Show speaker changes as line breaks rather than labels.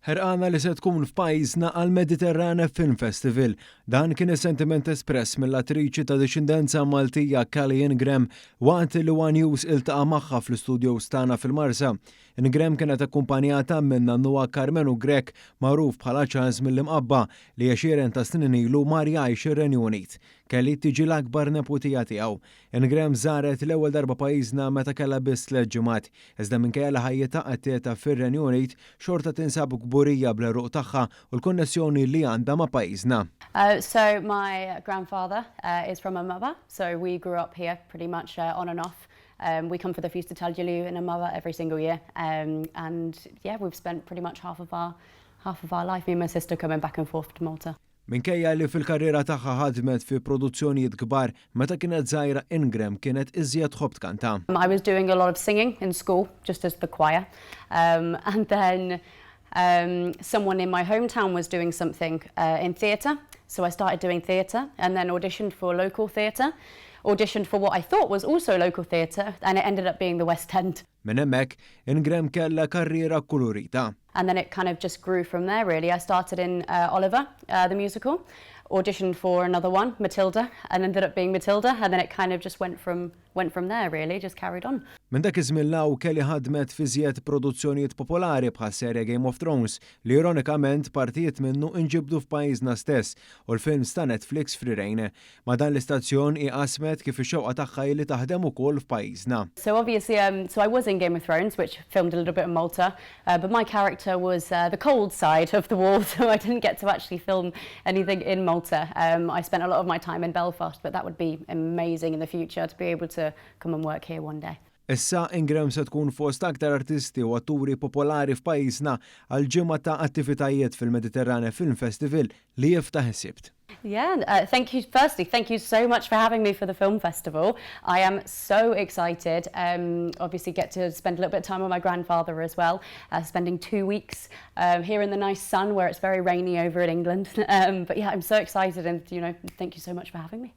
Ħerqana li se tkun f'pajjiżna għall-Mediterrane Film Festival. Dan kien is-sentiment espress mill-attriċi ta' dixxendenza Maltija Kelly Ingram waqt li One News iltaqa' magħha fl-istudios tagħna fil-Marsa. Ingram kienet akkumpanjata minn nannuha Karmenu Grech, magħruf bħala Charles mill-Imqabba, li għexieren ta' snin ilu mar jgħix ir-Renju Unit. Kelly tiġi l-akbar neputija tiegħu. Ingram żaret l-ewwel darba pajjiżna meta kellha biss 3 ġimgħat. Iżda minkejja li ħajjitha qattgħetha fir-Renju Unit, xorta tinsab kburija bl-għeruq tagħha u l-konnessjoni li għandha ma' pajjiżna.
So my grandfather is from Mqabba, so we grew up here pretty much on and off. We come for the Feast of Tal-Ġilju in Mqabba every single year, and yeah, we've spent pretty much half of our life, me and my sister, coming back and forth to Malta.
Minkejja li fil-karriera tagħha ħadmet fi produzzjonijiet kbar, meta kienet żgħira Ingram kienet iżjed tħobb tkanta.
I was doing a lot of singing in school, just as the choir, and then someone in my hometown was doing something in theatre, so I started doing theatre and then auditioned for local theatre, auditioned for what I thought was also local theatre, and it ended up being the West End.
Minn hemmhekk, Ingram kellha karriera kulurita.
And then it kind of just grew from there, really. I started in Oliver, the musical, auditioned for another one, Matilda, and ended up being Matilda, and then it kind of just went from there, really, just carried on.
Minn dak iż-żmien 'l hawn Kelly ħadmet fi żjed produzzjonijiet popolari bħal serja Game of Thrones, li ironikament partijiet minnu inġibdu f'pajjiżna stess, u l-films ta' Netflix Free Rein. Ma' dan l-istazzjon hi qasmet kif ix-xewqa tagħha li taħdem ukoll f'pajjiżna.
So obviously, so I was in Game of Thrones, which filmed a little bit in Malta, but my character was the cold side of the wall, so I didn't get to actually film anything in Malta. I spent a lot of my time in Belfast, but that would be amazing in the future to be able to come and work here one day.
Issa Ingram se tkun fost aktar artisti u atturi popolari f'pajjiżna għal ġimgħa ta' attivitajiet fil-Mediterrane Film Festival li jiftaħ is-Sibt.
Yeah, thank you. Firstly, thank you so much for having me for the film festival. I am so excited. Obviously, get to spend a little bit of time with my grandfather as well. Spending 2 weeks here in the nice sun where it's very rainy over in England. But yeah, I'm so excited, and thank you so much for having me.